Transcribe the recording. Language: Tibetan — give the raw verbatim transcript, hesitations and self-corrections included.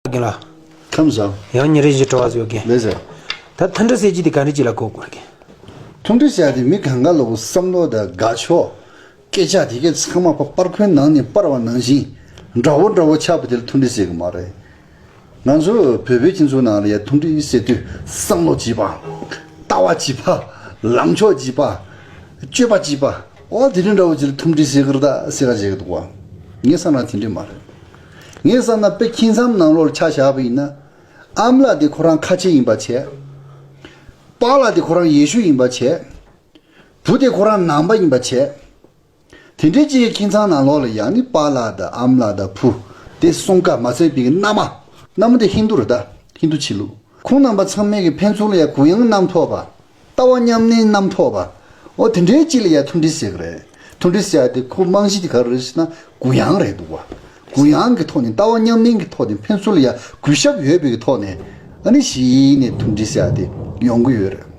རྒན་ལགས། ཁམས་བཟང་། ཡང་ཉིན་རེ་བཞིན་དྲི་བ་ཟོས་གི། ལེ་ཟེར། ད་མཐུན་སྒྲིལ་ཟེར་གྱི་དེ་ག་རེ་ཅིག་ལ་གོ་དགོས་རེད། མཐུན་སྒྲིལ་ཟེར་ཡ་དེ་མི་གང་ག་ལོག་བསམ་བློ་དང་དགའ་ཕྱོགས། སྐད་ཆ་དེ་གས་ཚང་མ་ཕར་པར་ཁོའི་ནང་ནས་སྤར་བ་ནང་བཞིན་འདྲ་བོ་འདྲ་བོ་ཆགས་པ་དེ་ལ་མཐུན་སྒྲིལ་ཟེར་གི་མ་རེད། ང་ཚོ་བོད་པའི་སྤྱི་ཚོགས་ནང་ལ་ཡ་མཐུན་སྒྲིལ་ཟེར་དུས་བསམ་བློ་གཅིག་པ། ལྟ་བ་གཅིག་པ། ལངས་ཕྱོགས་གཅིག་པ། སྤྱོད་པ་གཅིག་པ། ཨོ་དེ་འདྲ་འདྲ་བོ་ཅིག་ལ་མཐུན་སྒྲིལ་ཟེར་གི་རེད་ད་ཟེར་ག་བྱེད་གི་འདུག་བ། ངས་བསམ་ན་དེ་འདྲ་མ་རེད། ངས་བསམ་ན་དཔེ་ཁྱིམ་ཚང་ནང་ལོགས་ལ་ཆ་བཞག་པ་ཡིན་ན། ཨ་མ་ལགས་དེ་ཁོ་རང་ཁ་ཆེ་ཡིན་པ་བྱས། པཱ་ལགས་དེ་ཁོ་རང་ཡེ་ཤུ་ཡིན་པ་བྱས། བུ་དེ་ཁོ་རང་ནང་པ་ཡིན་པ་བྱས། དེ་འདྲའི་ཅིག་གི་ཁྱིམ་ཚང་ནང་ལོགས་ལ་ཡང་ནི་པཱ་ལགས་དང་ཨ་མ་ལགས་དང་བུ། དེ་གསུམ་ཀ་མ་ཚད་པའི་མནའ་མ། མནའ་མ་དེ་ཧིན་དུ་རེད་ད། ཧིན་དུ་ཆོས་ལུགས། ཁོང་རྣམ་པ་ཚང་མས་ཀྱི་ཕན་ཚུན་ལ་ཡང་གུ་ཡངས་བསྣམས་ཐུབ་པ། ལྟ་བ་མཉམ་གནས་བསྣམས་ཐུབ་པ། འོ་དེ་འདྲའི་ཅིག་ལ་ཡང་མཐུན་སྒྲིལ་ཟེར་གི་རེད། མཐུན་སྒྲིལ་ཟེར་ཡ་དེ་ཁོ་རྨང་གཞི་དེ་ག་རེ་རེད་ཟེར་ན་གུ་ཡངས་རེད་འདུག་བ། གུ་ཡངས་ཀྱི་ཐོག་ནས་ལྟ་བ་མཉམ་གནས་ཀྱི་ཐོག་ནས་ཕན་ཚུན་ལ་ཡང་གུས་ཞབས་ཡོད་པའི་ཐོག་ནས་ཨ་ནི་གཞི་ནས་མཐུན་སྒྲིལ་ཟེར་ཡ་དེ་ཡོང་གི་ཡོད་རེད།